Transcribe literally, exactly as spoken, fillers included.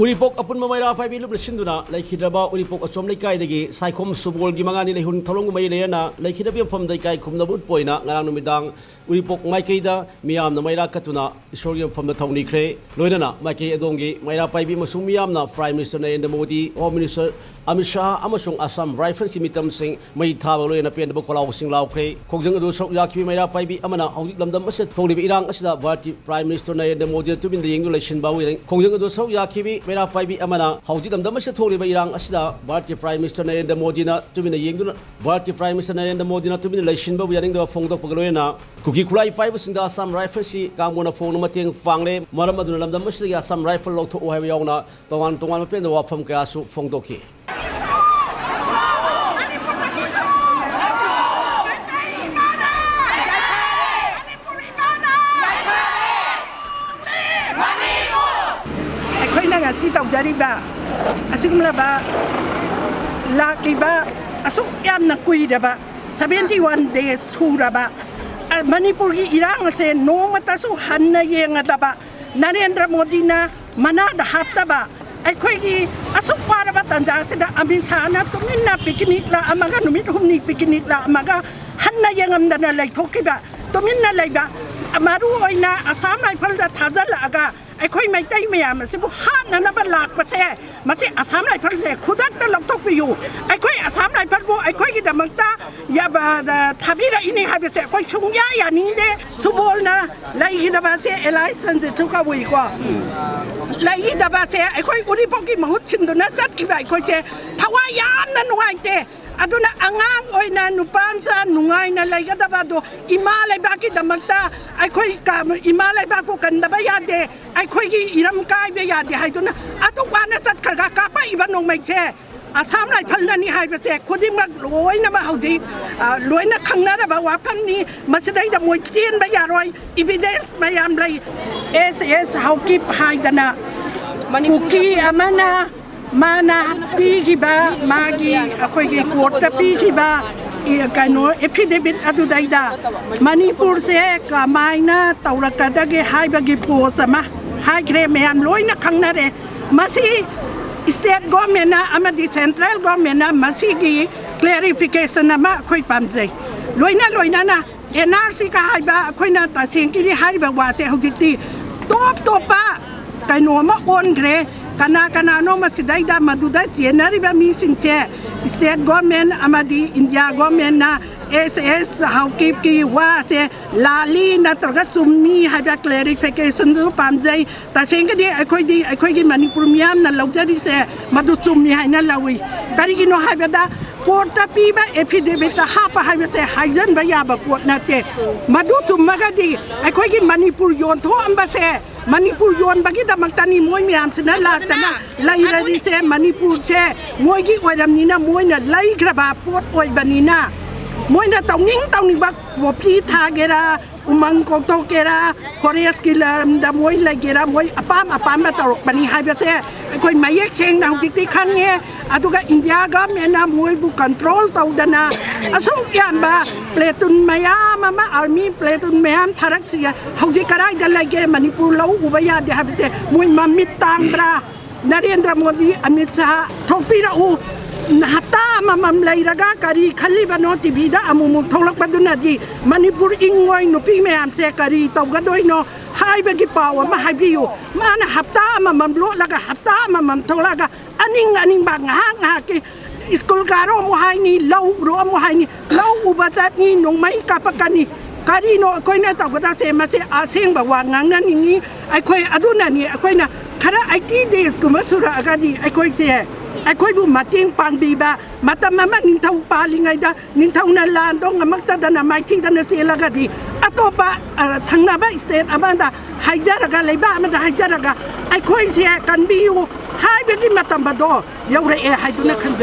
ꯎꯔꯤꯄꯣꯛ ꯑꯄꯨꯟꯕ ꯃꯩꯔꯥ ꯄꯥꯏꯕꯤ ꯂꯨꯞꯅ ꯁꯤꯟꯗꯨꯅ ꯂꯩꯈꯤꯗ꯭ꯔꯕ ꯎꯔꯤꯄꯣꯛ ꯑꯆꯣꯝ ꯂꯩꯀꯥꯏꯗꯒꯤ ꯁꯥꯏꯈꯣꯝ ꯁꯨꯕꯣꯜꯒꯤ ꯃꯉꯥꯅꯤ ꯂꯩꯍꯨꯟ ꯊꯧꯔꯝꯒ ꯃꯔꯤ ꯂꯩꯅꯅ ꯂꯩꯈꯤꯗꯕ ꯌꯨꯝꯐꯝꯗ ꯏꯀꯥꯏ ꯈꯨꯝꯅꯕ ꯎꯠꯄ ꯑꯣꯏꯅ ꯉꯔꯥꯡ ꯅꯨꯃꯤꯗꯥꯡ ꯎꯔꯤꯄꯣꯛ ꯃꯥꯏꯀꯩꯗ ꯃꯤꯌꯥꯝꯅ ꯃꯩꯔꯥ ꯀꯠꯇꯨꯅ ꯏꯁꯣꯔꯒꯤ ꯃꯐꯝꯗ ꯊꯧꯅꯤꯈ꯭ꯔꯦ꯫ ꯂꯣꯏꯅꯅ ꯃꯥꯏꯀꯩ ꯑꯗꯣꯝꯒꯤ ꯃꯩꯔꯥ ꯄꯥꯏꯕꯤ ꯑꯃꯁꯨꯡ ꯃꯤꯌꯥꯝꯅ Prime Minister Narendra Modi, Home Minister Amit Shah ꯑꯃꯁꯨꯡ ꯑꯁꯥꯝ ꯔꯥꯏꯐꯜꯁꯀꯤ ꯃꯤꯇꯝꯁꯤꯡ ꯃꯩ ꯊꯥꯕ ꯂꯣꯏꯅꯅ ꯄꯦꯟꯗꯕ ꯈꯣꯜꯂꯥꯎꯁꯤꯡ ꯂꯥꯎꯈ꯭ꯔꯦ꯫ ꯈꯣꯡꯖꯪ ꯑꯗꯨ ꯁꯔꯨꯛ ꯌꯥꯈꯤꯕ ꯃꯩꯔꯥ ꯄꯥꯏꯕꯤ ꯑꯃꯅ ꯍꯧꯖꯤꯛ ꯂꯝꯗꯝ ꯑꯁꯤꯗ ꯊꯣꯛꯂꯤꯕ ꯏꯔꯥꯡ ꯑꯁꯤꯗ ꯚꯥꯔꯠꯀꯤ Prime Minister ꯅꯔꯦꯟꯗ꯭ꯔ ꯃꯣꯗꯤꯅ ꯇꯨꯃꯤꯟꯅ ꯌꯦꯡꯗꯨꯅ ꯂꯩꯁꯤꯟꯕ ꯎꯏ꯫ ꯈꯣꯡꯖꯪ ꯑꯗꯨ ꯁꯔꯨꯛ ꯌꯥꯈꯤꯕꯤ ꯃꯩꯔꯥ ꯄꯥꯏꯕꯤ ꯑꯃꯅ ꯍꯧꯖꯤꯛ ꯂꯝꯗꯝ ꯑꯁꯤꯗ ꯊꯣꯛꯂꯤꯕ ꯏꯔꯥꯡ ꯑꯁꯤꯗ ꯚꯥꯔꯠꯀꯤ Prime Minister ꯅꯔꯦꯟꯗ꯭ꯔ ꯃꯣꯗꯤꯅ ꯇꯨꯃꯤꯟꯅ ꯌꯦꯡꯗꯨꯅ, ꯚꯥꯔꯠꯀꯤ Prime Minister ꯅꯔꯦꯟꯗ꯭ꯔ ꯃꯣꯗꯤꯅ ꯇꯨꯃꯤꯟꯅ ꯂꯩꯁꯤꯟꯕꯕꯨ ꯌꯥꯅꯤꯡꯗꯕ ꯐꯣꯡꯗꯣꯛꯄꯒ ꯂꯣꯏꯅꯅ ꯀꯨꯀꯤ ꯈꯨꯠꯂꯥꯏ ꯄꯥꯏꯕꯁꯤꯡꯗ ꯑꯁꯥꯝ ꯔꯥꯏꯐꯜꯁꯀꯤ ꯀꯥꯡꯕꯨꯅ ꯐꯣꯡꯅ ꯃꯇꯦꯡ ꯄꯥꯡꯂꯦ꯫ ꯃꯔꯝ ꯑꯗꯨꯅ ꯂꯝꯗꯝ ꯑꯁꯤꯗꯒꯤ ꯑꯁꯥꯝ ꯔꯥꯏꯐꯜ ꯂꯧꯊꯣꯛꯎ ꯍꯥꯏꯕ ꯌꯥꯎꯅ ꯇꯣꯉꯥꯟ ꯇꯣꯉꯥꯟꯕ ꯄꯦꯟꯗꯕ ꯋꯥꯐꯝ ꯀꯌꯥꯁꯨ ꯐꯣꯡꯗꯣꯛꯈꯤ꯫ ꯑꯩꯈꯣꯏꯅ ꯉꯁꯤ ꯇꯧꯖꯔꯤꯕ ꯑꯁꯤꯒꯨꯝꯂꯕ ꯂꯥꯛꯂꯤꯕ ꯑꯁꯨꯛ ꯌꯥꯝꯅ ꯀꯨꯏꯔꯕ seventy one days ꯁꯨꯔꯕ, ꯑ, ꯃꯅꯤꯄꯨꯔꯒꯤ ꯏꯔꯥꯡ ꯑꯁꯦ ꯅꯣꯡꯃꯇꯁꯨ ꯍꯟꯅ ꯌꯦꯡꯉꯗꯕ, ꯅꯔꯦꯟꯗ꯭ꯔ ꯃꯣꯗꯤꯅ ꯃꯅꯥꯗ ꯍꯥꯞꯇꯕ, ꯑꯩꯈꯣꯏꯒꯤ ꯑꯁꯨꯛ ꯋꯥꯔꯕ ꯇꯥꯟꯖꯥ ꯑꯁꯤꯗ ꯑꯃꯤꯠ ꯁꯥꯍꯅ ꯇꯨꯃꯤꯟꯅ ꯄꯤꯛꯅꯤꯛ ꯂꯥꯛꯑꯝꯃꯒ, ꯅꯨꯃꯤꯠ ꯍꯨꯝꯅꯤ ꯄꯤꯛꯅꯤꯛ ꯂꯥꯛꯑꯝꯃꯒ, ꯍꯟꯅ ꯌꯦꯡꯉꯝꯗꯅ ꯂꯩꯊꯣꯛꯈꯤꯕ, ꯇꯨꯃꯤꯟꯅ ꯂꯩꯕ, ꯃꯔꯨ ꯑꯣꯏꯅ ꯑꯁꯥꯝ ꯔꯥꯏꯐꯜꯗ ꯊꯥꯖꯤꯜꯂꯛꯑꯒ ꯑꯩꯈꯣꯏ ꯃꯩꯇꯩ ꯃꯌꯥꯝ ꯑꯁꯤꯕꯨ ꯍꯥꯠꯅꯅꯕ ꯂꯥꯛꯄꯁꯦ, ꯃꯁꯤ ꯑꯁꯥꯝ ꯔꯥꯏꯐꯜꯁꯦ ꯈꯨꯗꯛꯇ ꯂꯧꯊꯣꯛꯄꯤꯌꯨ꯫ ꯑꯩꯈꯣꯏ ꯑꯁꯥꯝ ꯔꯥꯏꯐꯜꯕꯨ ꯑꯩꯈꯣꯏꯒꯤꯗꯃꯛꯇ ꯌꯥꯕ-, ꯊꯥꯕꯤꯔꯛꯏꯅꯤ ꯍꯥꯏꯕꯁꯦ ꯑꯩꯈꯣꯏ ꯁꯨꯡꯌꯥ ꯌꯥꯅꯤꯡꯗꯦ꯫ ꯁꯨꯕꯣꯜꯅ ꯂꯩꯈꯤꯗꯕꯁꯦ ꯑꯦꯂꯥꯏ ꯁꯟꯖꯤꯠꯁꯨ ꯀꯧꯏꯀꯣ꯫ ꯂꯩꯈꯤꯗꯕꯁꯦ ꯑꯩꯈꯣꯏ ꯎꯔꯤꯄꯣꯛꯀꯤ ꯃꯍꯨꯠ ꯁꯤꯟꯗꯨꯅ ꯆꯠꯈꯤꯕ ꯑꯩꯈꯣꯏꯁꯦ ꯊꯋꯥꯏ ꯌꯥꯝꯅ ꯅꯨꯡꯉꯥꯏꯇꯦ꯫ ꯑꯗꯨꯅ ꯑꯉꯥꯡ ꯑꯣꯏꯅ ꯅꯨꯄꯥ ꯃꯆꯥ ꯅꯨꯡꯉꯥꯏꯅ ꯂꯩꯒꯗꯕ ꯑꯗꯣ ꯏꯃꯥ ꯂꯩꯕꯥꯛꯀꯤꯗꯃꯛꯇ ꯑꯩꯈꯣꯏ ꯀ-, ꯏꯃꯥ ꯂꯩꯕꯥꯛꯄꯨ ꯀꯟꯗꯕ ꯌꯥꯗꯦ, ꯑꯩꯈꯣꯏꯒꯤ ꯏꯔꯝ ꯀꯥꯏꯕ ꯌꯥꯗꯦ ꯍꯥꯏꯗꯨꯅ ꯑꯗꯨꯛ ꯋꯥꯅ ꯆꯠꯈ꯭ꯔꯒ ꯀꯥꯞꯄꯛꯏꯕ ꯅꯣꯡꯃꯩꯁꯦ ꯑꯁꯥꯝ ꯔꯥꯏꯐꯜꯅꯅꯤ ꯍꯥꯏꯕꯁꯦ ꯈꯨꯗꯤꯡꯃꯛ ꯂꯣꯏꯅꯃꯛ ꯍꯧꯖꯤꯛ, ꯑ, ꯂꯣꯏꯅ ꯈꯪꯅꯔꯕ ꯋꯥꯐꯝꯅꯤ꯫ ꯃꯁꯤꯗꯩꯗ ꯃꯣꯏ ꯆꯦꯟꯕ ꯌꯥꯔꯣꯏ, ꯏꯕꯤꯗꯦꯟꯁ ꯃꯌꯥꯝ ꯂꯩ꯫ ꯑꯦꯁ ꯑꯦꯁ ꯍꯥꯎꯀꯤꯞ ꯍꯥꯏꯗꯅ ꯀꯨꯀꯤ ꯑꯃꯅ ꯃꯥꯅ ꯄꯤꯈꯤꯕ, ꯃꯥꯒꯤ ꯑꯩꯈꯣꯏꯒꯤ ꯀꯣꯔꯠꯇ ꯄꯤꯈꯤꯕ ꯏ-, ꯀꯩꯅꯣ, ꯑꯦꯐꯤꯗꯦꯕꯤꯠ ꯑꯗꯨꯗꯩꯗ ꯃꯅꯤꯄꯨꯔꯁꯦ ꯀꯃꯥꯏꯅ ꯇꯧꯔꯛꯀꯗꯒꯦ ꯍꯥꯏꯕꯒꯤ ꯄꯣꯁ ꯑꯃ ꯍꯥꯏꯈ꯭ꯔꯦ, ꯃꯌꯥꯝ ꯂꯣꯏꯅ ꯈꯪꯅꯔꯦ꯫ ꯃꯁꯤ state governmentꯅ ꯑꯃꯗꯤ central governmentꯅ ꯃꯁꯤꯒꯤ clarification ꯑꯃ ꯑꯩꯈꯣꯏ ꯄꯥꯝꯖꯩ꯫ ꯂꯣꯏꯅ ꯂꯣꯏꯅꯅ NRCꯒ ꯍꯥꯏꯕ ꯑꯩꯈꯣꯏꯅ ꯇꯁꯦꯡꯀꯤꯗꯤ ꯍꯥꯏꯔꯤꯕ ꯋꯥꯁꯦ ꯍꯧꯖꯤꯛꯇꯤ ꯇꯣꯞ ꯇꯣꯞꯄ ꯀꯩꯅꯣ ꯑꯃ ꯑꯣꯟꯈ꯭ꯔꯦ꯫ ꯀꯅꯥ ꯀꯅꯥꯅꯣ ꯃꯁꯤꯗꯩꯗ ꯃꯗꯨꯗ ꯆꯦꯟꯅꯔꯤꯕ ꯃꯤꯁꯤꯡꯁꯦ? State government ꯑꯃꯗꯤ India governmentꯅ S S Haokipꯀꯤ ꯋꯥꯁꯦ ꯂꯥꯜꯂꯤ ꯅꯠꯇ꯭ꯔꯒ ꯆꯨꯝꯃꯤ ꯍꯥꯏꯕ clarificationꯗꯨ ꯄꯥꯝꯖꯩ꯫ ꯇꯁꯦꯡꯒꯗꯤ ꯑꯩꯈꯣꯏꯗꯤ ꯑꯩꯈꯣꯏꯒꯤ ꯃꯅꯤꯄꯨꯔ ꯃꯤꯌꯥꯝꯅ ꯂꯧꯖꯔꯤꯁꯦ ꯃꯗꯨ ꯆꯨꯝꯃꯤ ꯍꯥꯏꯅ ꯂꯧꯏ꯫ ꯀꯔꯤꯒꯤꯅꯣ ꯍꯥꯏꯕꯗ courtꯇ ꯄꯤꯕ affidavitꯇ ꯍꯥꯞꯄ ꯍꯥꯏꯕꯁꯦ ꯍꯥꯏꯖꯟꯕ ꯌꯥꯕ ꯄꯣꯠ ꯅꯠꯇꯦ꯫ ꯃꯗꯨ ꯆꯨꯝꯃꯒꯗꯤ ꯑꯩꯈꯣꯏꯒꯤ ꯃꯅꯤꯄꯨꯔ ꯌꯣꯟꯊꯣꯛꯑꯝꯕꯁꯦ, ꯃꯅꯤꯄꯨꯔ ꯌꯣꯟꯕꯒꯤꯗꯃꯛꯇꯅꯤ ꯃꯣꯏ ꯃꯌꯥꯝꯁꯤꯅ ꯂꯥꯛꯇꯅ ꯂꯩꯔꯔꯤꯁꯦ꯫ ꯃꯅꯤꯄꯨꯔꯁꯦ ꯃꯣꯏꯒꯤ ꯑꯣꯏꯔꯝꯅꯤꯅ ꯃꯣꯏꯅ ꯂꯩꯈ꯭ꯔꯕ ꯄꯣꯠ ꯑꯣꯏꯕꯅꯤꯅ ꯃꯣꯏꯅ ꯇꯧꯅꯤꯡ ꯇꯧꯅꯤꯡꯕ ꯀꯣꯐꯤ ꯊꯥꯒꯦꯔꯥ, ꯎꯃꯪ ꯀꯣꯛꯊꯣꯛꯀꯦꯔꯥ, forestꯀꯤ ꯂꯝꯗ ꯃꯣꯏ ꯂꯩꯒꯦꯔꯥ, ꯃꯣꯏ ꯑꯄꯥꯝ ꯑꯄꯥꯝꯕ ꯇꯧꯔꯛꯄꯅꯤ ꯍꯥꯏꯕꯁꯦ ꯑꯩꯈꯣꯏ ꯃꯌꯦꯛ ꯁꯦꯡꯅ ꯍꯧꯖꯤꯛꯇꯤ ꯈꯪꯉꯦ꯫ ꯑꯗꯨꯒ India governmentꯅ ꯃꯣꯏꯕꯨ control ꯇꯧꯗꯅ ꯑꯁꯨꯛ ꯌꯥꯝꯕ platoon ꯃꯌꯥꯝ ꯑꯃ, army platoon ꯃꯌꯥꯝ ꯊꯥꯔꯛꯁꯤ ꯍꯧꯖꯤꯛ ꯀꯗꯥꯏꯗ ꯂꯩꯒꯦ? ꯃꯅꯤꯄꯨꯔ ꯂꯧ ꯎꯕ ꯌꯥꯗꯦ ꯍꯥꯏꯕꯁꯦ ꯃꯣꯏ ꯃꯃꯤꯠ ꯇꯥꯡꯕ꯭ꯔꯥ? ꯅꯔꯦꯟꯗ꯭ꯔ ꯃꯣꯗꯤ, ꯑꯃꯤꯠ ꯁꯥꯍ, ꯊꯣꯛꯄꯤꯔꯛꯎ꯫ ꯍꯞꯇꯥ ꯑꯃꯃꯝ ꯂꯩꯔꯒ ꯀꯔꯤ ꯈꯜꯂꯤꯕꯅꯣ? TVꯗ ꯑꯃꯨꯛꯃꯨꯛ ꯊꯣꯛꯂꯛꯄꯗꯨꯅꯗꯤ ꯃꯅꯤꯄꯨꯔ ꯏꯪꯉꯣꯏ, ꯅꯨꯄꯤ ꯃꯌꯥꯝꯁꯦ ꯀꯔꯤ ꯇꯧꯒꯗꯣꯏꯅꯣ ꯍꯥꯏꯕꯒꯤ ꯄꯥꯎ ꯑꯃ ꯍꯥꯏꯕꯤꯌꯨ꯫ ꯃꯥꯅ ꯍꯞꯇꯥ ꯑꯃꯃꯝ ꯂꯣꯠꯂꯒ ꯍꯞꯇꯥ ꯑꯃꯃꯝ ꯊꯣꯛꯂꯛꯑꯒ ꯑꯅꯤꯡ ꯑꯅꯤꯡꯕ ꯉꯥꯏꯍꯥꯛ ꯉꯥꯏꯍꯥꯛꯀꯤ ꯁ꯭ꯀꯨꯜ ꯀꯥꯔꯣ ꯑꯃꯨꯛ ꯍꯥꯏꯅꯤ, ꯂꯧ ꯎꯔꯣ ꯑꯃꯨꯛ ꯍꯥꯏꯅꯤ, ꯂꯧ ꯎꯕ ꯆꯠꯅꯤ, ꯅꯣꯡꯃꯩ ꯀꯥꯞꯄꯛꯀꯅꯤ꯫ ꯀꯔꯤꯅꯣ ꯑꯩꯈꯣꯏꯅ ꯇꯧꯒꯗꯕꯁꯦ? ꯃꯁꯤ ꯑꯁꯦꯡꯕ ꯋꯥ ꯉꯥꯡꯅꯅꯤꯡꯉꯤ꯫ ꯑꯩꯈꯣꯏ ꯑꯗꯨꯅꯅꯤ ꯑꯩꯈꯣꯏꯅ ꯈꯔ eighty daysꯀꯨꯝꯕ ꯁꯨꯔꯛꯑꯒꯗꯤ ꯑꯩꯈꯣꯏꯁꯦ, ꯑꯩꯈꯣꯏꯕꯨ ꯃꯇꯦꯡ ꯄꯥꯡꯕꯤꯕ, ꯃꯇꯝ ꯑꯃ ꯅꯤꯡꯊꯧ ꯄꯥꯜꯂꯤꯉꯩꯗ ꯅꯤꯡꯊꯧꯅ ꯂꯥꯟꯗꯣ ꯉꯝꯃꯛꯇꯗꯅ ꯃꯥꯏꯊꯤꯗꯅ ꯆꯦꯜꯂꯒꯗꯤ ꯑꯇꯣꯞꯄ, ꯑ, ꯊꯪꯅꯕ state ꯑꯃꯗ ꯍꯥꯏꯖꯔꯒ, ꯂꯩꯕꯥꯛ ꯑꯃꯗ ꯍꯥꯏꯖꯔꯒ ꯑꯩꯈꯣꯏꯁꯦ ꯀꯟꯕꯤꯌꯨ ꯍꯥꯏꯕꯒꯤ ꯃꯇꯝ ꯑꯗꯣ ꯌꯧꯔꯛꯑꯦ ꯍꯥꯏꯗꯨꯅ ꯈꯟꯖꯩ꯫